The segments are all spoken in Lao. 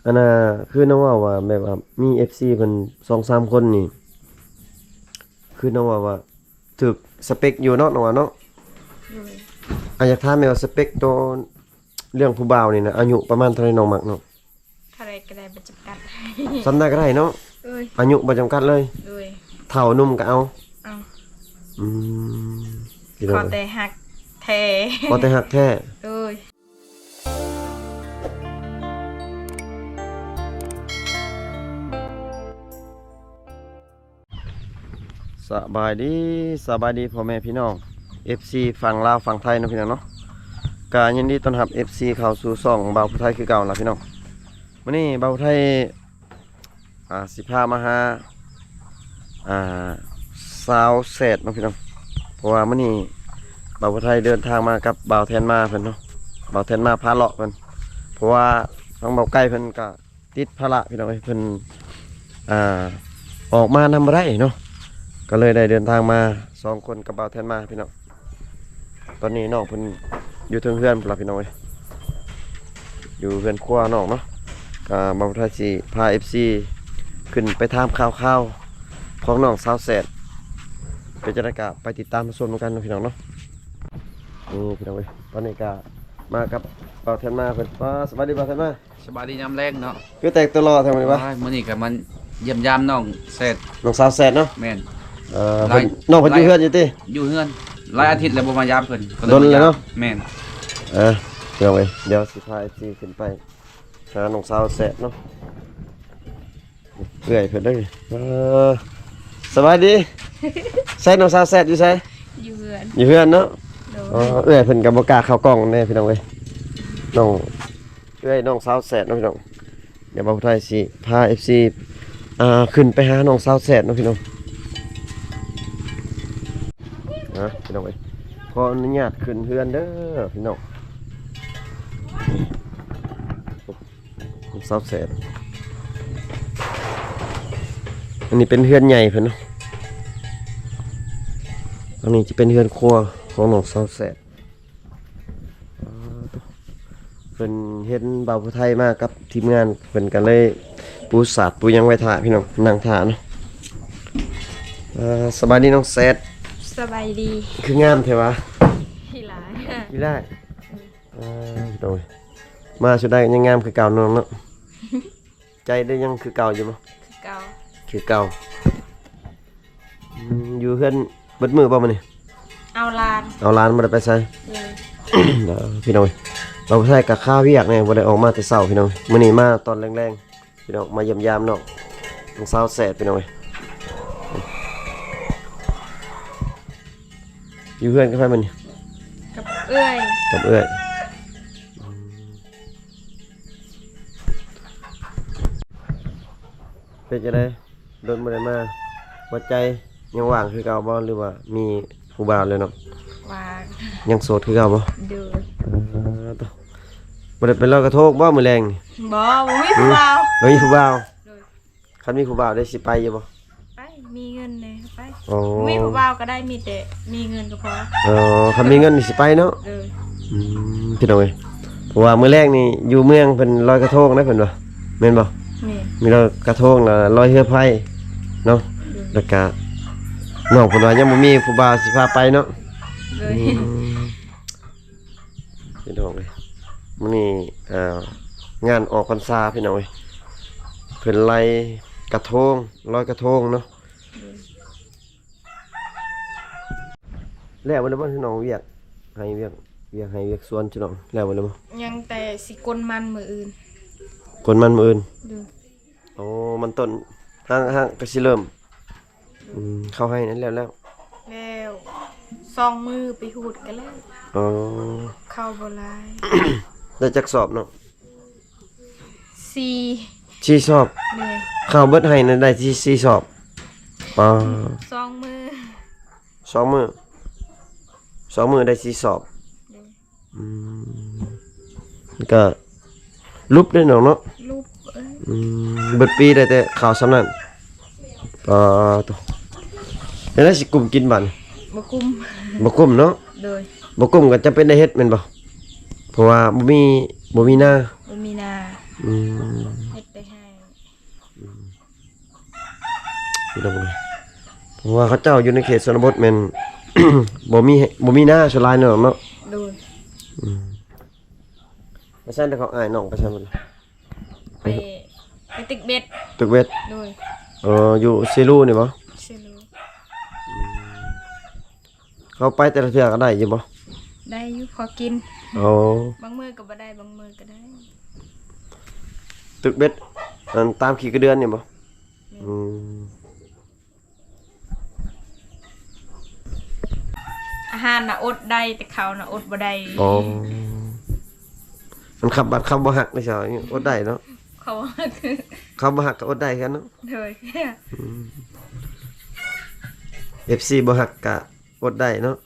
ອັນນ່າ ຄືນ້ອງເວົ້າວ່າ ແບບວ່າມີເອັຟຊີເພິ່ນສອງສາມຄົນນີ້ ຄືນ້ອງເວົ້າວ່າຖືກສະເປັກຢູ່ເນາະ ນ້ອງວ່າເນາະ. ໂດຍ. ອາ ຢາກຖາມແມ່ນວ່າສະເປັກໂຕເລື່ອງຜູ້ບ່າວນີ້ນະ ອາຍຸປະມານເທົ່າໃດນ້ອງມັກເນາະ? ເທົ່າໃດກໍໄດ້ ບໍ່ຈຳກັດ. ສ່ຳໃດກໍໄດ້ເນາະ. ໂດຍ. ອາຍຸບໍ່ຈຳກັດເລີຍ. ໂດຍ. ເຖົ້າໜຸ່ມກໍເອົາ. ເອົາ. ອືມ ພີ່ນ້ອງ ຂໍແຕ່ຮັກແທ້. ຂໍແຕ່ຮັກແທ້. ໂດຍ. ສະບາຍດີ ສະບາຍດີພໍ່ແມ່ພີ່ນ້ອງ ເອັຟຊີຝັ່ງລາວຝັ່ງໄທເນາະ ພີ່ນ້ອງເນາະ. ກະຍິນດີຕ້ອນຮັບເອັຟຊີເຂົ້າສູ່ຊ່ອງບ່າວຜູ້ໄທຄືເກົ່າລະພີ່ນ້ອງ. ມື້ນີ້ບ່າວຜູ້ໄທ ອ່າ ຊິພາມາຫາ ອ່າ ສາວແສດເນາະພີ່ນ້ອງ. ເພາະວ່າມື້ນີ້ບ່າວຜູ້ໄທເດີນທາງມາກັບບ່າວແທນມາເພິ່ນເນາະ ບ່າວແທນມາພາເລາະເພິ່ນ. ເພາະວ່າທາງບ່າວໄກ່ເພິ່ນກະຕິດພາລະພີ່ນ້ອງເອີຍ ເພິ່ນ ອ່າ ອອກມານຳບໍ່ໄດ້ເນາະ ກໍເລີຍໄດ້ເດີນທາງມາສອງຄົນກັບບ່າວແທນມາພີ່ນ້ອງ. ຕອນນີ້ນ້ອງເພິ່ນຢູ່ເທິງເຮືອນພຸ້ນລະພີ່ນ້ອງເອີຍ ຢູ່ເຮືອນຄົວນ້ອງເນາະ. ກະບ່າວຜູ້ໄທຊິພາເອັຟຊີຂຶ້ນໄປຖາມຂ່າວໆຂອງນ້ອງສາວແສດ ເປັນຈັ່ງໃດກະໄປຕິດຕາມຮັບຊົມນຳກັນເນາະພີ່ນ້ອງເນາະ. ນີ້ພີ່ນ້ອງເອີຍ ຕອນນີ້ກະມາກັບບ່າວແທນມາເພິ່ນ. ປ້າ ສະບາຍດີບ່າວແທນມາ. ສະບາຍດີຍາມແລງເນາະ. ຄືແຕ່ງຕົວຫຼໍ່ແທ້ມື້ນີ້ວະ? ໂອ້ຍ ມື້ນີ້ກໍມາຢ້ຽມຢາມນ້ອງແສດ ນ້ອງສາວແສດເນາະ. ແມ່ນ. ເອີ ເພິ່ນ ຫຼາຍ ນ້ອງເພິ່ນຢູ່ເຮືອນຢູ່ຕິ? ຢູ່ເຮືອນ ຫຼາຍອາທິດແລ້ວບໍ່ມາຢາມເພິ່ນ ກໍເລີຍ ດົນແລ້ວເນາະ. ແມ່ນ. ເອີ ພີ່ນ້ອງເອີຍ ດຽວຊິພາເອັຟຊີຂຶ້ນໄປຫານ້ອງສາວແສດເນາະ ເອື້ອຍເພິ່ນເດີ. ເອີ ສະບາຍດີ. ໃສນ້ອງສາວແສດຢູ່ໃສ? ຢູ່ເຮືອນ. ຢູ່ເຮືອນເນາະ. ໂດຍ. ເອີ ເອື້ອຍເພິ່ນກໍບໍ່ກ້າເຂົ້າກ້ອງແນ່ພີ່ນ້ອງເອີຍ ນ້ອງ ເອື້ອຍນ້ອງສາວແສດເນາະພີ່ນ້ອງ. ດຽວບ່າວຜູ້ໄທຊິພາເອັຟຊີ ອ່າ ຂຶ້ນໄປຫານ້ອງສາວແສດເນາະພີ່ນ້ອງ. ນະພີ່ນ້ອງເອີຍ ຂໍອະນຸຍາດຂຶ້ນເຮືອນເດີພີ່ນ້ອງ. ນ້ອງສາວແສດ ອັນນີ້ເປັນເຮືອນໃຫຍ່ເພິ່ນເນາະ. ອັນນີ້ຈະເປັນເຮືອນຄົວຂອງນ້ອງສາວແສດ. ເພິ່ນເຫັນບ່າວຜູ້ໄທມາກັບທີມງານ ເພິ່ນກໍເລີຍປູສາດປູຫຍັງໄວ້ຖ້າພີ່ນ້ອງ ນັ່ງຖ້າເນາະ. ເອີ ສະບາຍດີນ້ອງແສດ. ສະບາຍດີ. ຄືງາມແທ້ຫວາ? ຂີ້ລ້ານ ຂີ້ລ້ານ. ເອີ ໂດຍ ມາຊຸດໃດກໍຍັງງາມຄືເກົ່າເນາະ ນ້ອງເນາະ. ໃຈໄດ້ຍັງຄືເກົ່າຢູ່ບໍ່? ຄືເກົ່າ. ຄືເກົ່າ. ອືມ ຢູ່ເຮືອນເບິດມື້ບໍ່ມື້ນີ້? ເອົາຫຼານ. ເອົາຫຼານ ບໍ່ໄດ້ໄປໃສ. ເອີ ພີ່ນ້ອງເອີຍ ບ່າວຜູ້ໄທກໍຄາວຽກແນ່ ບໍ່ໄດ້ອອກມາແຕ່ເຊົ້າພີ່ນ້ອງ. ມື້ນີ້ມາຕອນແລງໆ ພີ່ນ້ອງ ມາຢ້ຽມຢາມນ້ອງ ນ້ອງສາວແສດ ພີ່ນ້ອງເອີຍ. ຢູ່ເຮືອນກັບໃຜມື້ນີ້? ກັບເອື້ອຍ. ກັບເອື້ອຍ. ເປັນຈັ່ງໃດ ດົນບໍ່ໄດ້ມາ ຫົວໃຈຍັງວ່າງຄືເກົ່າບໍ່ ຫຼືວ່າມີຜູ້ບ່າວແລ້ວເນາະ? ວ່າງ. ຍັງໂສດຄືເກົ່າບໍ່? ໂດຍ. ເອີ ບໍ່ໄດ້ໄປລອຍກະໂທງບໍ່ມື້ແລງນີ້? ບໍ່ ບໍ່ມີຜູ້ບ່າວ. ບໍ່ມີຜູ້ບ່າວ. ໂດຍ. ຄັນມີຜູ້ບ່າວໄດ້ຊິໄປຢູ່ບໍ່? ໄປ ມີເງິນແດ່ໄປ. ໂອ້ ມີຜູ້ບ່າວກໍໄດ້ ມີແຕ່ມີເງິນກໍພໍ. ເອີ ຄັນມີເງິນນີ້ຊິໄປເນາະ. ໂດຍ. ອືມ ພີ່ນ້ອງເອີຍ ເພາະວ່າມື້ແລກນີ້ຢູ່ເມືອງເພິ່ນລອຍກະໂທງນະ ເພິ່ນວ່າ ແມ່ນບໍ່? ແມ່ນ. ມີລອຍກະໂທງ ແລ້ວລອຍເຮືອໄຟເນາະ. ໂດຍ. ແລ້ວກະນ້ອງເພິ່ນວ່າຍັງບໍ່ມີຜູ້ບ່າວຊິພາໄປເນາະ. ໂດຍ. ອືມ ພີ່ນ້ອງເອີຍ ມື້ນີ້ ເອີ ງານອອກພັນສາພີ່ນ້ອງເອີຍ ເພິ່ນລອຍກະໂທງ ລອຍກະໂທງເນາະ. ໂດຍ. ແລ້ວບໍ່ໄດ້ບໍ່ພີ່ນ້ອງ ວຽກໄຮ່ວຽກ ວຽກໄຮ່ວຽກສວນພີ່ນ້ອງ ແລ້ວບໍ່ໄດ້ບໍ່? ຍັງ ແຕ່ຊິກົນມັນມື້ອື່ນ. ກົນມັນມື້ອື່ນ. ໂດຍ. ໂອ້ ມັນຕົ້ນ ຫາກ ຫາກກໍຊິເລີ່ມ. ອືມ ເຂົ້າໄຮ່ນັ້ນແລ້ວ ແລ້ວ ແລ້ວສອງມື້ໄປຫູດກໍແລ້ວ. ອໍ ເຂົ້າບໍ່ຫຼາຍ. ໄດ້ຈັກສອບນ້ອງ? ສີ່ ສີ່ສອບ. ໂດຍ. ເຂົ້າເບິດໄຮ່ນັ້ນໄດ້ສີ່ ສີ່ສອບ. ປາ ສອງມື້ ສອງມື້ ສອງມື້ໄດ້ສີ່ສອບ. ໂດຍ. ອືມ ກໍຫຼຸບເດ້ນ້ອງເນາະ. ຫຼຸບ. ເອີ ອືມ ເບິດປີໄດ້ແຕ່ເຂົ້າສ່ຳນັ້ນ. ປາໂຕ ແລ້ວຊິກຸ້ມກິນບາດນີ້? ບໍ່ກຸ້ມ. ບໍ່ກຸ້ມເນາະ. ໂດຍ. ບໍ່ກຸ້ມກໍຈຳເປັນໄດ້ເຮັດແມ່ນບໍ່? ເພາະວ່າບໍ່ມີ ບໍ່ມີນາ. ບໍ່ມີນາ. ອືມ ເຮັດ ອືມ ພີ່ນ້ອງເອີຍ ເພາະວ່າເຂົາເຈົ້າຢູ່ໃນເຂດຊົນນະບົດແມ່ນ ບໍ່ມີ ບໍ່ມີນາສ່ວນຫຼາຍເນາະ ເນາະ. ໂດຍ. ອືມ ໄປໃສແລ້ວ ເຂົາອ້າຍນ້ອງໄປໃສໝົດລະ? ໄປ ໄປຕຶກເບັດ. ຕຶກເບັດ? ໂດຍ. ເອີ ຢູ່ເຊລູນີ້ບໍ່? ເຊລູ. ອືມ ເຂົາໄປແຕ່ລະເທື່ອກໍໄດ້ຢູ່ບໍ່? ໄດ້ຢູ່ ພໍກິນ. ອໍ ບາງມື້ກໍບໍ່ໄດ້ ບາງມື້ກໍໄດ້. ຕຶກເບັດ ອັນ ຕາມຂີ້ກະເດືອນນີ້ບໍ່? ແມ່ນ. ອືມ ອາຫານນະອົດໄດ້ ແຕ່ເຂົ້ານະອົດບໍ່ໄດ້. ອໍ ມັນຂັບ ບັດເຂົາບໍ່ຮັກເດ້ຊະ ອົດໄດ້ເນາະ. ເຂົາບໍ່ຮັກ ເຂົາບໍ່ຮັກກໍອົດໄດ້ຄືກັນເນາະ. ໂດຍ. ອືມ ເອັຟຊີ ບໍ່ຮັກກະອົດໄດ້ເນາະ.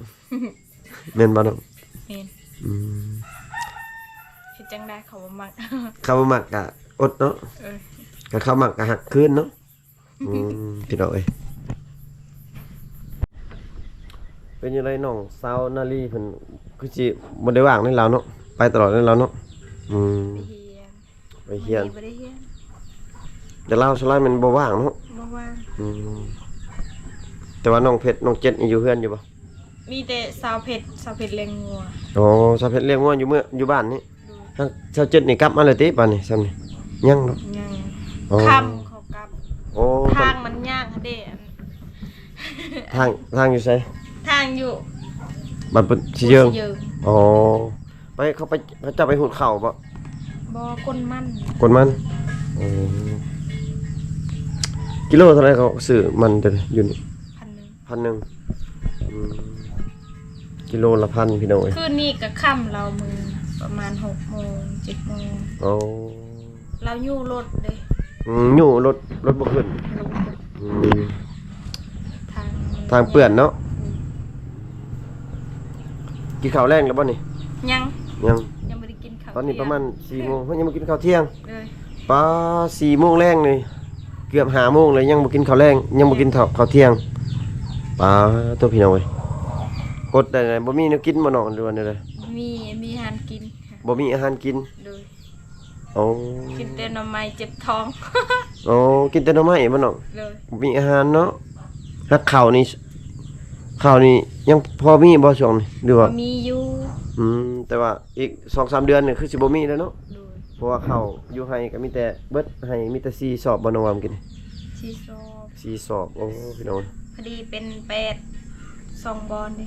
ແມ່ນບໍ່ນ້ອງ? ແມ່ນ. ອືມ ເຮັດຈັ່ງໃດ ເຂົາບໍ່ມັກ ເຂົາບໍ່ມັກກະອົດເນາະ. ເອີ ຄັນເຂົາມັກກະຮັກຄືນເນາະ. ອືມ ພີ່ນ້ອງເອີຍ ເປັນຈັ່ງໃດນ້ອງສາວນາລີເພິ່ນຄືຊິບໍ່ໄດ້ວ່າງໃນລາວເນາະ ໄປຕະຫຼອດໃນລາວເນາະ. ອືມ ໄປຮຽນ ໄປຮຽນ ບໍ່ໄດ້ຮຽນ ແຕ່ລາວສ່ວນຫຼາຍແມ່ນບໍ່ວ່າງເນາະ. ບໍ່ວ່າງ. ອືມ ແຕ່ວ່ານ້ອງເພັດ ນ້ອງເຈັດນີ້ຢູ່ເຮືອນຢູ່ບໍ່? ມີແຕ່ສາວເພັດ ສາວເພັດລ້ຽງງົວ. ອໍ ສາວເພັດລ້ຽງງົວຢູ່ເມືອງ ຢູ່ບ້ານນີ້. ໂດຍ. ທາງຊາວເຈັດນີ້ກັບມາແລ້ວຕິ ບາດນີ້ຊ່ຳນີ້? ຍັງເນາະ. ຍັງ. ອໍ ຄ່ຳເຂົາກັບ. ໂອ້ ທາງມັນຍາກຫັ້ນເດ້. ທາງ ທາງຢູ່ໃສ? ທາງຢູ່ບ້ານໂພນສີເຢິງ. ອໍ ໄປ ເຂົາໄປ ເຂົາເຈົ້າໄປຫູດເຂົ້າບໍ່? ບໍ່ ກົນມັນ. ກົນມັນ. ໂອ້ ກິໂລເທົ່າໃດເຂົາຊື້ມັນແຕ່ຢູ່ນີ້? ພັນໜຶ່ງ. ພັນໜຶ່ງ. ອືມ ກິໂລລະພັນ ພີ່ນ້ອງເອີຍ. ຄືນນີ້ກໍຄ່ຳ ລາວມືປະມານຫົກໂມງ ເຈັດໂມງ. ໂອ້ ລາວຍູ້ລົດເດ້. ອືມ ຍູ້ລົດ ລົດບໍ່ຂຶ້ນ. ລົດບໍ່ຂຶ້ນ. ອືມ ທາງ ທາງເປື້ອນເນາະ. ອືມ ກິນເຂົ້າແລງແລ້ວບໍ່ນີ້? ຍັງ ຍັງ ຍັງບໍ່ໄດ້ກິນ. ຕອນນີ້ປະມານສີ່ໂມງ ເຮົາຍັງບໍ່ກິນເຂົ້າທ່ຽງ. ໂດຍ. ປາ ສີ່ໂມງແລງນີ້ ເກືອບຫ້າໂມງແລ້ວ ຍັງບໍ່ກິນເຂົ້າແລງ ຍັງບໍ່ກິນເຂົ້າ ເຂົ້າທ່ຽງ. ປາໂຕ ພີ່ນ້ອງເອີຍ ອົດໄດ້ ບໍ່ມີແນວກິນບໍ່ນ້ອງ ຫຼືວ່າແນວໃດ? ບໍ່ມີ ມີອາຫານກິນ. ບໍ່ມີອາຫານກິນ. ໂດຍ. ໂອ້ ກິນແຕ່ໜໍ່ໄມ້ເຈັບທ້ອງ. ໂອ້ ກິນແຕ່ໜໍ່ໄມ້ບໍ່ນ້ອງ? ໂດຍ. ບໍ່ມີອາຫານເນາະ. ຫາກເຂົ້ານີ້ ເຂົ້ານີ້ຍັງພໍມີບໍ່ຊ່ວງນີ້ ຫຼືວ່າ? ພໍມີຢູ່. ອືມ ແຕ່ວ່າ ອີກສອງສາມເດືອນນີ້ຄືຊິບໍ່ມີແລ້ວເນາະ. ໂດຍ. ເພາະວ່າເຂົ້າຢູ່ໄຮ່ກໍມີແຕ່ເບິດໄຮ່ ມີແຕ່ສີ່ສອບບໍ່ນ້ອງວ່າມື້ກີ້ນີ້? ສີ່ສອບ. ສີ່ສອບ. ໂອ້ ພີ່ນ້ອງ ພໍດີເປັນແປດ ສອງບ່ອນເດ້.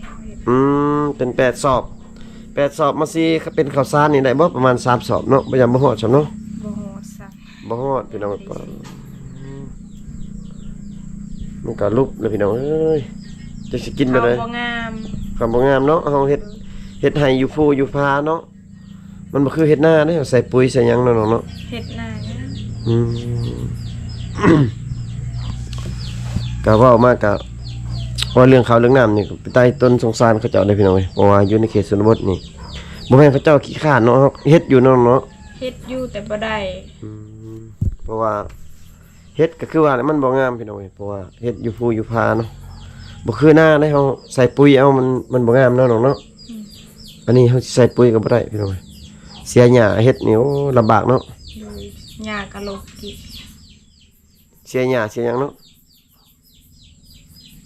ອືມ ເປັນແປດສອບ ແປດສອບມາສີ່ ເປັນເຂົ້າສານນີ້ໄດ້ບໍ່? ປະມານສາມສອບເນາະ ບໍ່ ຍັງບໍ່ຮອດຊ້ຳເນາະ. ບໍ່ຮອດຊ້ຳ. ບໍ່ຮອດ ພີ່ນ້ອງ. ມັນກະຫຼຸບແລ້ວ ພີ່ນ້ອງເອີຍ ຈັກຊິກິນແນວໃດ. ເຂົ້າບໍ່ງາມ ເຂົ້າບໍ່ງາມເນາະ. ເຮົາເຮັດ ເຮັດໄຮ່ຢູ່ພູຢູ່ພາເນາະ ມັນບໍ່ຄືເຮັດນາເດ້ ໃສ່ປຸຍໃສ່ຫຍັງເນາະນ້ອງເນາະ. ເຮັດນາ. ອືມ ກະເວົ້າມາກະ ເວົ້າເລື່ອງເຂົ້າເລື່ອງນ້ຳນີ້ ເປັນຕາຕົນສົງສານເຂົາເຈົ້າເດ້ ພີ່ນ້ອງເອີຍ ເພາະວ່າຢູ່ໃນເຂດຊົນນະບົດນີ້ ບໍ່ແມ່ນເຂົາເຈົ້າຂີ້ຄ້ານເນາະ ເຮົາເຮັດຢູ່ເນາະ ເນາະ. ເຮັດຢູ່ແຕ່ບໍ່ໄດ້. ອືມ ເພາະວ່າ ເຮັດກໍຄືວ່າແຫຼະ ມັນບໍ່ງາມ ພີ່ນ້ອງເອີຍ ເພາະວ່າເຮັດຢູ່ພູຢູ່ພາເນາະ ບໍ່ຄືນາເດ້ ເຮົາໃສ່ປຸຍເອົາ ມັນ ມັນບໍ່ງາມເນາະນ້ອງເນາະ. ອືມ ອັນນີ້ເຮົາຊິໃສ່ປຸຍກໍບໍ່ໄດ້ ພີ່ນ້ອງເອີຍ ເສຍຫຍ້າເຮັດນີ້ ໂອ້ ລຳບາກເນາະ. ໂດຍ. ຫຍ້າກໍລົກກິນ ເສຍຫຍ້າເສຍຫຍັງເນາະ.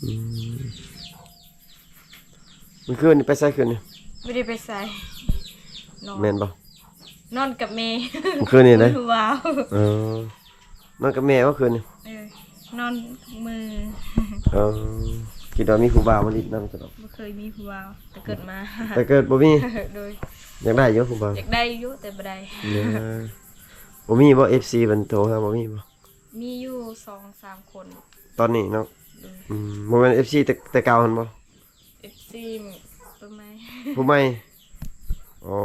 ອືມ ມື້ຄືນນີ້ໄປໃສຄືນນີ້? ບໍ່ໄດ້ໄປໃສ ນອນ. ແມ່ນບໍ່? ນອນກັບແມ່. ມື້ຄືນນີ້ນະ? ເອີ ນອນກັບແມ່ບໍ່ຄືນນີ້? ເອີ ນອນມື. ເອີ ຄິດວ່າມີຜູ້ບ່າວມາຫຼິ້ນນຳຊະດອກ. ບໍ່ເຄີຍມີຜູ້ບ່າວ ແຕ່ເກີດມາ ແຕ່ເກີດບໍ່ມີ. ໂດຍ. ຢາກໄດ້ຢູ່ຜູ້ບ່າວ? ຢາກໄດ້ຢູ່ ແຕ່ບໍ່ໄດ້. ເອີ ບໍ່ມີບໍ່ ເອັຟຊີ ເພິ່ນໂທຫາ ບໍ່ມີບໍ່? ມີຢູ່ສອງສາມຄົນຕອນນີ້ເນາະ. ໂດຍ. ອືມ ບໍ່ແມ່ນ ເອັຟຊີ ແຕ່ ແຕ່ເກົ່າຫັ້ນບໍ່? ເອັຟຊີ ຜູ້ໃໝ່ ຜູ້ໃໝ່. ອໍ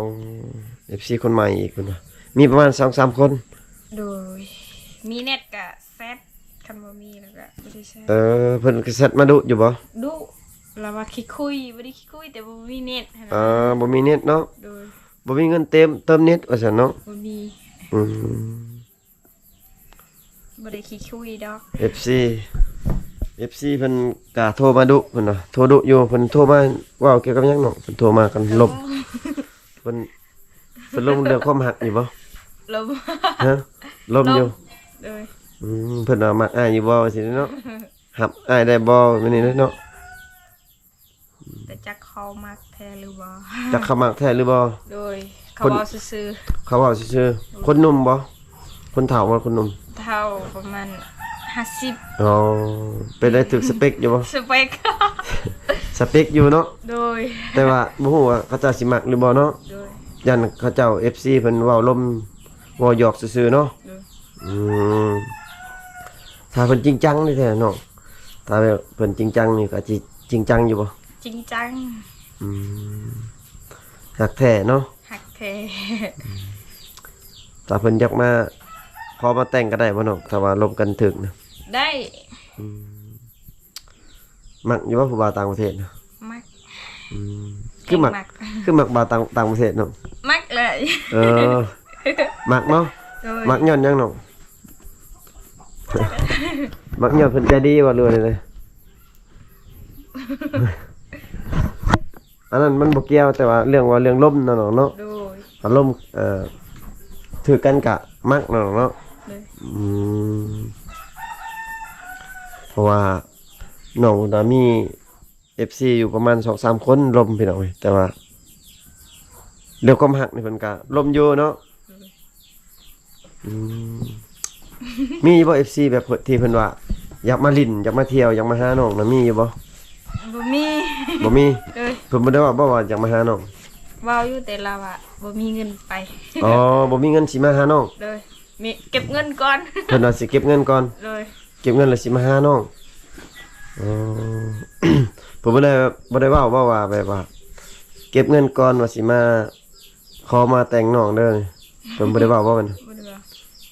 ເອັຟຊີ ຄົນໃໝ່ອີກເພິ່ນວ່າ ມີປະມານສອງສາມຄົນ. ໂດຍ. ມີແນັດກະແຊັດ ຄັນບໍ່ມີແລ້ວກະບໍ່ໄດ້ແຊັດ. ເອີ ເພິ່ນກະແຊັດມາດຸຢູ່ບໍ່? ດຸ ລາວວ່າຂີ້ຄຸຍ ບໍ່ໄດ້ຂີ້ຄຸຍ ແຕ່ບໍ່ມີແນັດຫັ້ນນະ. ອ່າ ບໍ່ມີແນັດເນາະ. ໂດຍ. ບໍ່ມີເງິນເຕີມ ເຕີມແນັດວ່າຊັ້ນເນາະ. ບໍ່ມີ. ອືມ ບໍ່ໄດ້ຂີ້ຄຸຍດອກ. ເອັຟຊີ ເອັຟຊີ ເພິ່ນກະໂທມາດຸ ເພິ່ນວ່າໂທດຸຢູ່. ເພິ່ນໂທມາເວົ້າກ່ຽວກັບຫຍັງນ້ອງ? ເພິ່ນໂທມາກັນລົມ ເພິ່ນ ເພິ່ນລົມເລື່ອງຄວາມຮັກຢູ່ບໍ່? ລົມ. ຮະ? ລົມຢູ່. ໂດຍ. ອືມ ເພິ່ນວ່າມັກອ້າຍຢູ່ບໍ່ ວ່າຊີ້ເນາະ. ຮັບອ້າຍໄດ້ບໍ່ ແບບນີ້ເນາະ. ແຕ່ຈັກເຂົາມັກແທ້ຫຼືບໍ່ ຈັກເຂົາມັກແທ້ຫຼືບໍ່. ໂດຍ ເຂົາເວົ້າຊື່ໆ ເຂົາເວົ້າຊື່ໆ. ໂດຍ ຄົນໜຸ່ມບໍ່ ຄົນເຖົ້າບໍ່ ຄົນໜຸ່ມ? ເຖົ້າປະມານຫ້າສິບ. ອໍ ເປັນໄດ້ຖືກສະເປັກຢູ່ບໍ່? ສະເປັກ ສະເປັກຢູ່ເນາະ. ໂດຍ ແຕ່ວ່າບໍ່ຮູ້ວ່າເຂົາເຈົ້າຊິມັກຫຼືບໍ່ເນາະ. ໂດຍ ຢ້ານເຂົາເຈົ້າ ເອັຟຊີ ເພິ່ນເວົ້າລົມ ເວົ້າຫຍອກຊື່ໆເນາະ. ໂດຍ ອືມ ຖ້າເພິ່ນຈິງຈັງນີ້ແທ້ເນາະ ຖ້າແບບເພິ່ນຈິງຈັງນີ້ກໍຊິຈິງຈັງຢູ່ບໍ່? ຈິງຈັງ. ອືມ ຮັກແທ້ເນາະ ຮັກແທ້. ອືມ ຖ້າເພິ່ນຢາກມາ ຂໍມາແຕ່ງກໍໄດ້ບໍ່ນ້ອງ ຖ້າວ່າລົມກັນຖືກນະ? ໄດ້. ອືມ ມັກຢູ່ບໍ່ຜູ້ບ່າວຕ່າງປະເທດ? ມັກ. ອືມ ຄືມັກ ແຮງມັກ ຄືມັກບ່າວຕ່າງ ຕ່າງປະເທດເນາະ? ມັກເລີຍ. ເອີ ມັກເນາະ. ໂດຍ ມັກຍ້ອນຫຍັງນ້ອງ? ມັກຍ້ອນເພິ່ນໃຈດີບໍ່ ຫຼືວ່າແນວໃດ? ອັນນັ້ນມັນບໍ່ກ່ຽວ ແຕ່ວ່າເລື່ອງ ວ່າເລື່ອງລົມເນາະນ້ອງເນາະ. ໂດຍ ອາລົມ ເອີ ຖືກກັນກະມັກເນາະນ້ອງເນາະ. ໂດຍ ອືມ ເພາະວ່ານ້ອງນະມີ ເອັຟຊີ ຢູ່ປະມານສອງສາມຄົນລົມພີ່ນ້ອງເອີຍ ແຕ່ວ່າເລື່ອງຄວາມຮັກນີ້ເພິ່ນກະລົມຢູ່ເນາະ. ອືມ ມີຢູ່ບໍ່ ເອັຟຊີ ແບບທີ່ເພິ່ນວ່າຢາກມາຫຼິ້ນ ຢາກມາທ່ຽວ ຢາກມາຫານ້ອງນະ ມີຢູ່ບໍ່? ບໍ່ມີ. ບໍ່ມີ. ໂດຍ ເພິ່ນບໍ່ໄດ້ເວົ້າບໍ່ວ່າຢາກມາຫານ້ອງ? ເວົ້າຢູ່ ແຕ່ລາວວ່າບໍ່ມີເງິນໄປ. ອໍ ບໍ່ມີເງິນຊິມາຫານ້ອງ. ໂດຍ ມີເກັບເງິນກ່ອນ. ເພິ່ນວ່າຊິເກັບເງິນກ່ອນ. ໂດຍ ເກັບເງິນແລ້ວຊິມາຫານ້ອງ. ອໍ ເພິ່ນບໍ່ໄດ້ ບໍ່ໄດ້ເວົ້າບໍ່ວ່າແບບວ່າເກັບເງິນກ່ອນວ່າຊິມາ ຂໍມາແຕ່ງນ້ອງເດີ. ເພິ່ນບໍ່ໄດ້ເວົ້າບໍ່? ແມ່ນ ບໍ່ໄດ້ເວົ້າ.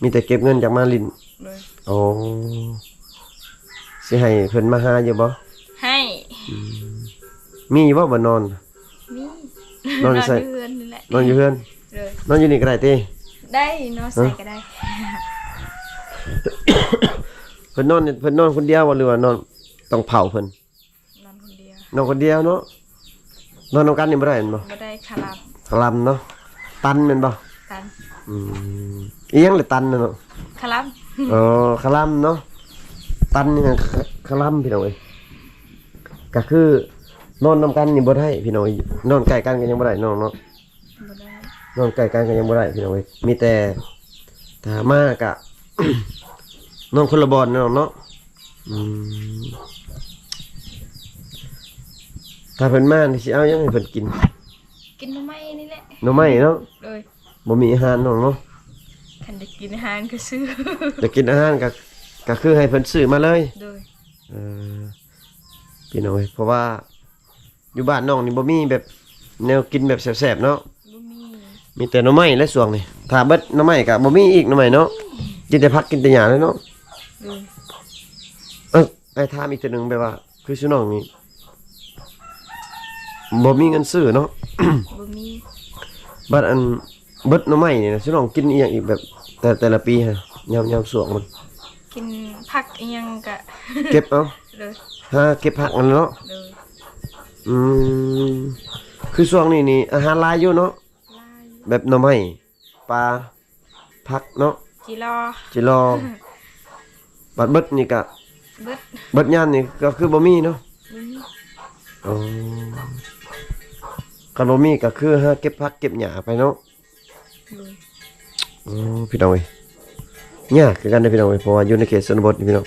ມີແຕ່ເກັບເງິນຢາກມາຫຼິ້ນ. ໂດຍ ໂອ້ ຊິໃຫ້ເພິ່ນມາຫາຢູ່ບໍ່? ໃຫ້. ອືມ ມີຢູ່ບໍ່ບ່ອນນອນ? ມີ. ນອນຢູ່ໃສ? ນອນຢູ່ເຮືອນນີ້ແຫຼະ. ນອນຢູ່ເຮືອນ. ໂດຍ ນອນຢູ່ນີ້ກໍໄດ້ຕິ? ໄດ້ ນອນໃສກໍໄດ້. ເພິ່ນນອນ ເພິ່ນນອນຄົນດຽວບໍ່ ຫຼືວ່ານອນ ຕ້ອງເຝົ້າເພິ່ນ? ນອນຄົນດຽວ. ນອນຄົນດຽວເນາະ. ນອນນຳກັນນີ້ບໍ່ໄດ້ແມ່ນບໍ່? ບໍ່ໄດ້ ຄະລຳ. ຄະລຳເນາະ. ຕັນແມ່ນບໍ່? ຕັນ. ອືມ ອີຫຍັງລະຕັນນະເນາະ? ຄະລຳ. ອໍ ຄະລຳເນາະ. ຕັນນີ້ ຄະ ຄະລຳ ພີ່ນ້ອງເອີຍ. ກະຄືນອນນຳກັນນີ້ບໍ່ໄດ້ພີ່ນ້ອງເອີຍ ນອນໃກ້ກັນກໍຍັງບໍ່ໄດ້ນ້ອງເນາະ. ບໍ່ໄດ້. ນອນໃກ້ກັນກໍຍັງບໍ່ໄດ້ພີ່ນ້ອງເອີຍ ມີແຕ່ຖ້າມາກະ ນອນຄົນລະບ່ອນເນາະນ້ອງເນາະ. ອືມ ຖ້າເພິ່ນມານີ້ຊິເອົາຫຍັງໃຫ້ເພິ່ນກິນ? ກິນໜໍ່ໄມ້ນີ້ແຫຼະ. ໜໍ່ໄມ້ເນາະ. ໂດຍ ບໍ່ມີອາຫານນ້ອງເນາະ. ຄັນຢາກກິນອາຫານກໍຊື້. ຢາກກິນອາຫານກໍ ກໍຄືໃຫ້ເພິ່ນຊື້ມາເລີຍ. ໂດຍ ເອີ ພີ່ນ້ອງເອີຍ ເພາະວ່າ ຢູ່ບ້ານນ້ອງນີ້ບໍ່ມີແບບແນວກິນແບບແຊບໆເນາະ. ບໍ່ມີ. ມີແຕ່ໜໍ່ໄມ້ແຫຼະຊ່ວງນີ້ ຖ້າເບິດໜໍ່ໄມ້ກະບໍ່ມີອີກໜໍ່ໄມ້ເນາະ. ກິນແຕ່ຜັກກິນແຕ່ຫຍ້າເລີຍເນາະ. ໂດຍ ເອີ ອ້າຍຖາມອີກເທື່ອໜຶ່ງ ແບບວ່າຄືຊຸນ້ອງນີ້ ບໍ່ມີເງິນຊື້ເນາະ. ບໍ່ມີ. ບັດອັນເບິດໜໍ່ໄມ້ນີ້ນະ ຊຸນ້ອງກິນອີ່ຫຍັງອີກ ແບບແຕ່ ແຕ່ລະປີຫັ້ນ ຍາມ ຍາມຊ່ວງມັນ? ກິນຜັກອີ່ຫຍັງກະເກັບເອົາ. ໂດຍ ຫາເກັບຜັກຫັ້ນເນາະ. ໂດຍ ອືມ ຄືຊ່ວງນີ້ນີ້ອາຫານຫຼາຍຢູ່ເນາະ. ຫຼາຍ. ແບບໜໍ່ໄມ້ ປາ ຜັກເນາະ. ຈີລໍ ຈີລໍ. ບັດເບິດນີ້ກະ ເບິດ ເບິດຍາມນີ້ກໍຄືບໍ່ມີເນາະ. ບໍ່ມີ. ອໍ ຄັນບໍ່ມີກໍຄືຫາເກັບຜັກເກັບຫຍ້າໄປເນາະ. ໂດຍ ໂອ້ ພີ່ນ້ອງເອີຍ ຍາກຄືກັນເດ້ພີ່ນ້ອງເອີຍ ເພາະວ່າຢູ່ໃນເຂດຊົນນະບົດນີ້ພີ່ນ້ອງ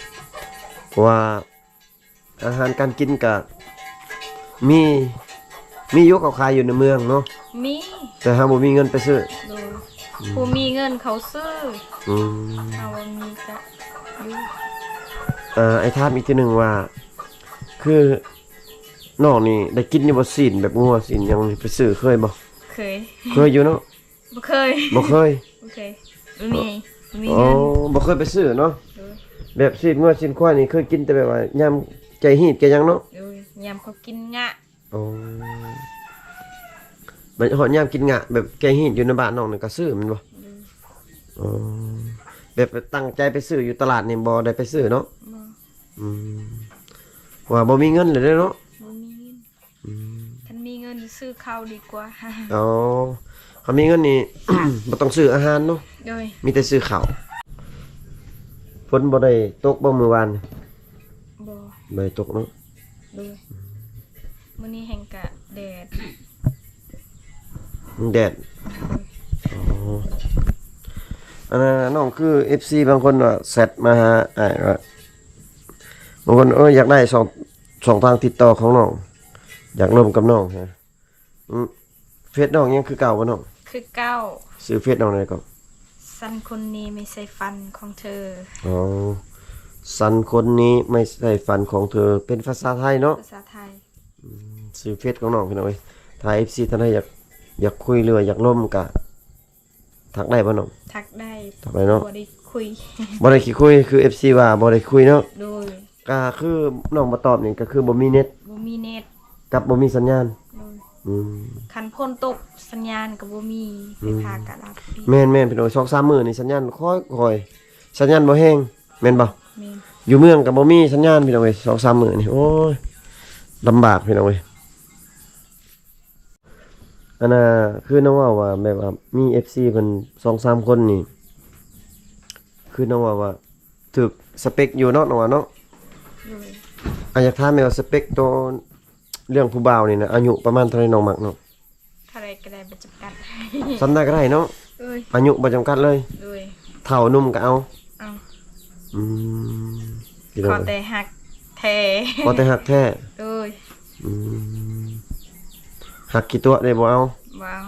ເພາະວ່າອາຫານການກິນກະມີ ມີຢູ່ ເຂົາຂາຍຢູ່ໃນເມືອງເນາະ. ມີ ແຕ່ເຮົາບໍ່ມີເງິນໄປຊື້. ໂດຍ ອືມ ຜູ້ມີເງິນເຂົາຊື້. ອືມ ເຮົາບໍ່ມີກະຢູ່. ເອີ ອ້າຍຖາມອີກເທື່ອໜຶ່ງວ່າ ຄືນ້ອງນີ້ໄດ້ກິນຢູ່ບໍ່ ຊີ້ນແບບງົວຊີ້ນຫຍັງນີ້ ໄປຊື້ເຄີຍບໍ່? ເຄີຍ. ເຄີຍຢູ່ເນາະ. ບໍ່ເຄີຍ. ບໍ່ເຄີຍ. ບໍ່ເຄີຍ. ບໍ່ມີ ບໍ່ມີເງິນ. ອໍ ບໍ່ເຄີຍໄປຊື້ເນາະ. ໂດຍ ແບບຊີ້ນງົວຊີ້ນຄວາຍນີ້ເຄີຍກິນແຕ່ແບບວ່າຍາມແກ້ຮີດແກ້ຫຍັງເນາະ. ໂດຍ ຍາມເຂົາກິນງະ. ອໍ ບັດຮອດຍາມກິນງະ ແບບແກ້ຮີດຢູ່ໃນບ້ານນ້ອງນີ້ກໍຊື້ແມ່ນບໍ່? ໂດຍ. ອໍ ແບບຕັ້ງໃຈໄປຊື້ຢູ່ຕະຫຼາດນີ້ບໍ່ໄດ້ໄປຊື້ເນາະ. ບໍ່. ອືມ ເພາະວ່າບໍ່ມີເງິນແລ້ວເດ້ເນາະ. ບໍ່ມີເງິນ. ອືມ ຄັນມີເງິນຊື້ເຂົ້າດີກວ່າ. ອໍ ຄັນມີເງິນນີ້ ບໍ່ຕ້ອງຊື້ອາຫານເນາະ. ໂດຍ ມີແຕ່ຊື້ເຂົ້າ. ຝົນບໍ່ໄດ້ຕົກບໍ່ມື້ວານນີ້? ບໍ່ ບໍ່ໄດ້ຕົກເນາະ. ໂດຍ ມື້ນີ້ແຮ່ງກະແດດ ມັນແດດ. ໂດຍ ອໍ ອັນນ່າ ນ້ອງ ຄືເອັຟຊີບາງຄົນວ່າແຊັດມາຫາອ້າຍວ່າ ບາງຄົນ ເອີ ຢາກໄດ້ຊ່ອງ ຊ່ອງທາງຕິດຕໍ່ຂອງນ້ອງ ຢາກລົມກັບນ້ອງ. ອືມ ເຟສນ້ອງຍັງຄືເກົ່າບໍ່ນ້ອງ? ຄືເກົ່າ. ຊື່ເຟສນ້ອງແນວໃດກໍ? ສັນຄົນນີ້ໄມ່ໃຊ່ຝັນຂອງເທີ. ອໍ ສັນຄົນນີ້ໄມ່ໃຊ່ຝັນຂອງເທີ ເປັນພາສາໄທເນາະ? ພາສາໄທ. ອືມ ຊື່ເຟສຂອງນ້ອງພີ່ນ້ອງເອີຍ. ຖ້າເອັຟຊີທ່ານໃດຢາກ ຢາກຄຸຍ ຫຼືວ່າຢາກລົມກະ ທັກໄດ້ບໍ່ນ້ອງ? ທັກໄດ້ ທັກໄດ້ເນາະ. ບໍ່ໄດ້ຄຸຍ ບໍ່ໄດ້ຂີ້ຄຸຍ ຄືເອັຟຊີວ່າບໍ່ໄດ້ຄຸຍເນາະ. ໂດຍ ກະຄືນ້ອງບໍ່ຕອບນີ້ ກະຄືບໍ່ມີເນັດ ບໍ່ມີເນັດ ກັບບໍ່ມີສັນຍານ. ໂດຍ ອືມ ຄັນຝົນຕົກສັນຍານກໍບໍ່ມີ ອືມ ໄຟຟ້າກໍດັບ. ແມ່ນໆ ພີ່ນ້ອງ ສອງສາມມື້ນີ້ສັນຍານຄ່ອຍໆ ສັນຍານບໍ່ແຮງ ແມ່ນບໍ່? ແມ່ນ ຢູ່ເມືອງກໍບໍ່ມີສັນຍານ ພີ່ນ້ອງເອີຍ ສອງສາມມື້ນີ້ ໂອ້ຍ ລຳບາກ ພີ່ນ້ອງເອີຍ. ອັນນ່າ ຄືນ້ອງເວົ້າວ່າ ແບບວ່າມີເອັຟຊີເພິ່ນສອງສາມຄົນນີ້ ຄືນ້ອງເວົ້າວ່າຖືກສະເປັກຢູ່ເນາະ ນ້ອງວ່າເນາະ. ໂດຍ ອາ ຢາກຖາມແມ່ນວ່າ ສະເປັກໂຕເລື່ອງຜູ້ບ່າວນີ້ນະ ອາຍຸປະມານເທົ່າໃດນ້ອງມັກເນາະ? ເທົ່າໃດກໍໄດ້ ບໍ່ຈຳກັດ ສ່ຳໃດກໍໄດ້ເນາະ. ໂດຍ ອາຍຸບໍ່ຈຳກັດເລີຍ. ໂດຍ ເຖົ້າໜຸ່ມກໍເອົາ. ເອົາ ອືມ ພີ່ນ້ອງ ຂໍແຕ່ຮັກແທ້ ຂໍແຕ່ຮັກແທ້. ໂດຍ ອືມ ຮັກຂີ້ຕົວະເດ້ບໍ່ເອົາ? ບໍ່ເອົາ.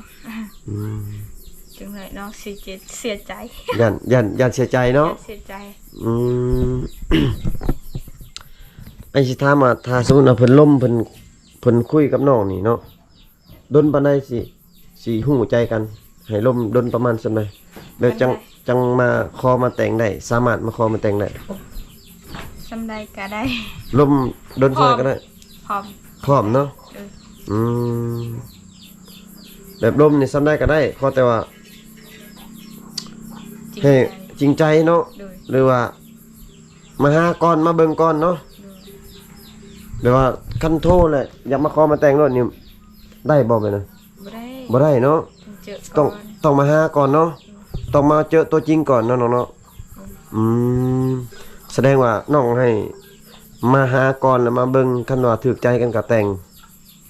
ອືມ ຈັ່ງໃດນ້ອງຊິເສຍໃຈ ຢ້ານ ຢ້ານ ຢ້ານເສຍໃຈເນາະ. ຢ້ານເສຍໃຈ. ອືມ ອ້າຍຊິຖາມວ່າ ຖ້າສົມມຸດວ່າເພິ່ນລົມ ເພິ່ນ ເພິ່ນຄຸຍກັບນ້ອງນີ້ເນາະ ດົນປານໃດຊິ ຊິຮູ້ໃຈກັນ? ໃຫ້ລົມດົນປະມານສ່ຳໃດ ແບບຈັ່ງ ປານໃດ ຈັ່ງມາຂໍມາແຕ່ງໄດ້ ສາມາດມາຂໍມາແຕ່ງໄດ້? ສ່ຳໃດກໍໄດ້. ລົມດົນສ່ຳໃດກໍໄດ້? ພ້ອມ ພ້ອມເນາະ. ເອີ ອືມ ແບບລົມນີ້ສ່ຳໃດກໍໄດ້ ຂໍແຕ່ວ່າ ຈິງໃຈ ໃຫ້ຈິງໃຈເນາະ. ໂດຍ ຫຼືວ່າ ມາຫາກ່ອນ ມາເບິ່ງກ່ອນເນາະ. ໂດຍ ແບບວ່າຄັນໂທແລ້ວຢາກມາຂໍມາແຕ່ງໂລດນີ້ ໄດ້ບໍ່ແບບນັ້ນ? ບໍ່ໄດ້ ບໍ່ໄດ້ເນາະ. ຕ້ອງເຈີ ຕ້ອງ ຕ້ອງມາຫາກ່ອນເນາະ. ໂດຍ ຕ້ອງມາເຈີຕົວຈິງກ່ອນເນາະນ້ອງເນາະ. ໂດຍ ອືມ ສະແດງວ່ານ້ອງໃຫ້ມາຫາກ່ອນ ແລ້ວມາເບິ່ງ ຄັນວ່າຖືກໃຈກັນກໍແຕ່ງ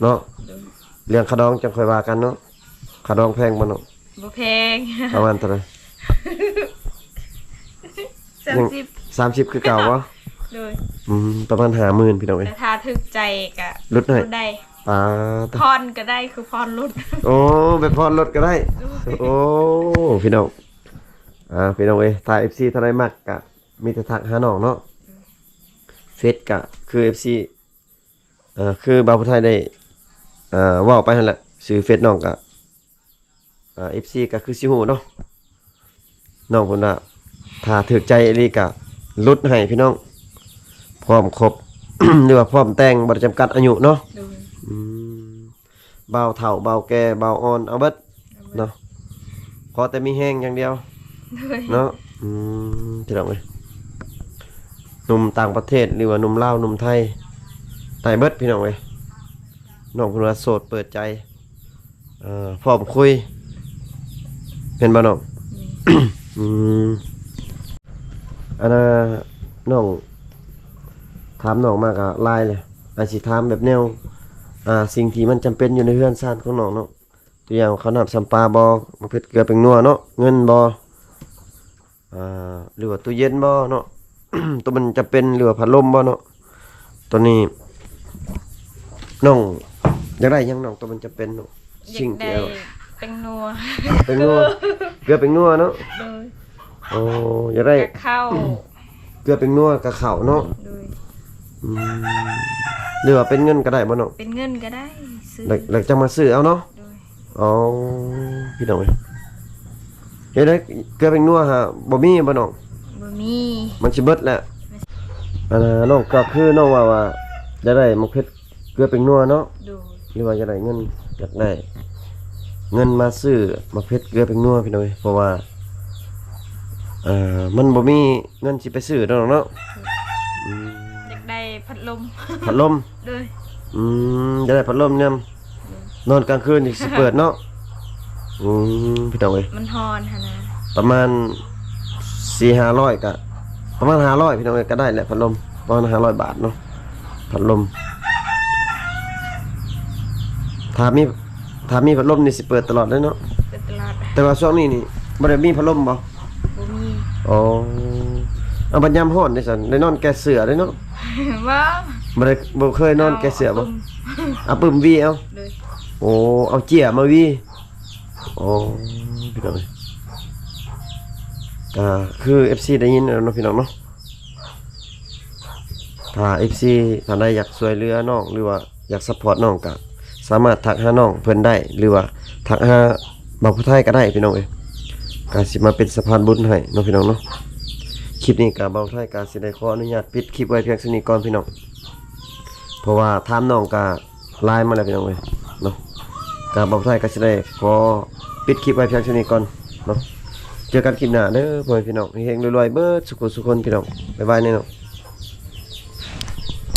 ເນາະ. ໂດຍ ເລື່ອງຄ່າດອງຈັ່ງຄ່ອຍວ່າກັນເນາະ. ຄ່າດອງແພງບໍ່ນ້ອງ? ບໍ່ແພງ. ປະມານເທົ່າໃດ? ສາມສິບ ສາມສິບຄືເກົ່າບໍ່? ໂດຍ ອືມ ປະມານຫ້າໝື່ນ ພີ່ນ້ອງເອີຍ. ແຕ່ຖ້າຖືກໃຈກະຫຼຸດໃຫ້ ຫຼຸດໄດ້. ປາດ ຜ່ອນກໍໄດ້ ຄືຜ່ອນລົດ. ໂອ້ ແບບຜ່ອນລົດກໍໄດ້. ໂດຍ ໂອ້ ພີ່ນ້ອງ ອ່າ ພີ່ນ້ອງເອີຍ ຖ້າເອັຟຊີທ່ານໃດມັກກະມີແຕ່ທັກຫານ້ອງເນາະ. ເຟສກະຄືເອັຟຊີ ເອີ ຄືບ່າວຜູ້ໄທໄດ້ ເອີ ເວົ້າໄປຫັ້ນແຫຼະ ຊື່ເຟສນ້ອງກະ ເອີ ເອັຟຊີກໍຄືຊິຮູ້ເນາະ. ນ້ອງເພິ່ນວ່າ ຖ້າຖືກໃຈອີ່ຫຼີກໍຫຼຸດໃຫ້ພີ່ນ້ອງ ພ້ອມຄົບ ຫຼືວ່າພ້ອມແຕ່ງ ບໍ່ໄດ້ຈຳກັດອາຍຸເນາະ. ໂດຍ ອືມ ບ່າວເຖົ້າ ບ່າວແກ່ ບ່າວອ່ອນ ເອົາເບິດ ເອົາເບິດ ເນາະ. ຂໍແຕ່ມີແຮງຢ່າງດຽວ. ໂດຍ ເນາະ. ອືມ ພີ່ນ້ອງເອີຍ ໜຸ່ມຕ່າງປະເທດ ຫຼືວ່າໜຸ່ມລາວ ໜຸ່ມໄທ ໄດ້ເບິດ ພີ່ນ້ອງເອີຍ. ນ້ອງເພິ່ນວ່າໂສດເປີດໃຈ ເອີ ພ້ອມຄຸຍ ແມ່ນບໍ່ນ້ອງ? ແມ່ນ. ອືມ ອັນນ່າ ນ້ອງ ຖາມນ້ອງມາກໍຫຼາຍແລ້ວ ອ້າຍຊິຖາມແບບແນວ ອ່າ ສິ່ງທີ່ມັນຈຳເປັນຢູ່ໃນເຮືອນຊານຂອງນ້ອງເນາະ. ຕົວຢ່າງ ເຂົ້ານ້ຳຊຳປາບໍ່? ໝາກເຜັດ ເກືອ ແປ້ງນົວເນາະ. ເງິນບໍ່? ອ່າ ຫຼືວ່າຕູ້ເຢັນບໍ່ເນາະ? ໂຕມັນຈຳເປັນ ຫຼືວ່າພັດລົມບໍ່ເນາະ? ຕອນນີ້ນ້ອງຢາກໄດ້ຫຍັງນ້ອງ ໂຕມັນຈຳເປັນເນາະ? ສິ່ງທີ່ ຢາກໄດ້ແປ້ງນົວ ແປ້ງນົວ ເກືອ ແປ້ງນົວເນາະ? ໂດຍ. ໂອ້ ຢາກໄດ້ ກະເຂົ້າ ເກືອ ແປ້ງນົວ ກະເຂົ້າເນາະ? ໂດຍ. ອືມ ຫຼືວ່າເປັນເງິນກໍໄດ້ບໍ່ນ້ອງ? ເປັນເງິນກໍໄດ້ ຊື້ ແລ້ວ ແລ້ວຈັ່ງມາຊື້ເອົາເນາະ? ໂດຍ. ອໍ ພີ່ນ້ອງເອີຍ ເຮັດໃດ ເກືອແປ້ງນົວຫາບໍ່ມີບໍ່ນ້ອງ? ບໍ່ມີ ມັນຊິເບິດແລ້ວ. ອັນນ່າ ນ້ອງກໍຄືນ້ອງວ່າ ວ່າຢາກໄດ້ໝາກເຜັດເກືອແປ້ງນົວເນາະ? ໂດຍ. ຫຼືວ່າຢາກໄດ້ເງິນ ຢາກໄດ້ເງິນມາຊື້ໝາກເຜັດເກືອແປ້ງນົວ ພີ່ນ້ອງເອີຍ ເພາະວ່າ ເອີ ມັນບໍ່ມີເງິນຊິໄປຊື້ດອກເນາະ. ໂດຍ. ອືມ ຢາກໄດ້ພັດລົມ ພັດລົມ. ໂດຍ. ອືມ ຢາກໄດ້ພັດລົມນຳ ໂດຍ ນອນກາງຄືນນີ້ຊິເປີດເນາະ. ອືມ ພີ່ນ້ອງເອີຍ ມັນຮ້ອນຫັ້ນນະ ປະມານສີ່ຫ້າຮ້ອຍກະ ປະມານຫ້າຮ້ອຍ ພີ່ນ້ອງເອີຍ ກໍໄດ້ແຫຼະ ພັດລົມ ປະມານຫ້າຮ້ອຍບາດເນາະ ພັດລົມ. ຖ້າມີ ຖ້າມີພັດລົມນີ້ຊິເປີດຕະຫຼອດເລີຍເນາະ? ເປີດຕະຫຼອດ. ແຕ່ວ່າຊ່ວງນີ້ນີ້ບໍ່ໄດ້ມີພັດລົມບໍ່? ບໍ່ມີ. ອໍ ເອົາ ບັດຍາມຮ້ອນເດຊັ້ນ ໄດ້ນອນແກ່ເສື້ອເດ້ເນາະ? ບໍ່ ບໍ່ໄດ້ ບໍ່ເຄີຍນອນແກ່ເສື້ອບໍ່? ເອົາປຶ້ມ ເອົາປຶ້ມຫວີເອົາ. ໂດຍ. ໂອ້ ເອົາເຈ້ຍມາຫວີ. ອໍ ພີ່ນ້ອງເອີຍ ກໍຄືເອັຟຊີໄດ້ຍິນແລ້ວເນາະ ພີ່ນ້ອງເນາະ. ຖ້າເອັຟຊີທ່ານໃດຢາກຊ່ວຍເຫຼືອນ້ອງ ຫຼືວ່າຢາກຊັບພອດນ້ອງ ກໍສາມາດທັກຫານ້ອງເພິ່ນໄດ້ ຫຼືວ່າທັກຫາບ່າວຜູ້ໄທກໍໄດ້ ພີ່ນ້ອງເອີຍ ກໍຊິມາເປັນສະພານບຸນໃຫ້ເນາະ ພີ່ນ້ອງເນາະ. ຄລິບນີ້ກໍບ່າວຜູ້ໄທກໍຊິໄດ້ຂໍອະນຸຍາດປິດຄລິບໄວ້ພຽງສ່ຳນີ້ກ່ອນ ພີ່ນ້ອງ ເພາະວ່າຖາມນ້ອງກໍ ຫຼາຍມາແລ້ວ ພີ່ນ້ອງເອີຍເນາະ. ກໍບ່າວຜູ້ໄທກໍຊິໄດ້ຂໍປິດຄລິບໄວ້ພຽງເທົ່ານີ້ກ່ອນເນາະ. ເຈີກັນຄລິບໜ້າເດີ ພໍ່ແມ່ພີ່ນ້ອງ ເຮັງໆ ລວຍໆ ເບິດສູ່ຜູ້ສູ່ຄົນ ພີ່ນ້ອງ. ບາຍບາຍເນາະ.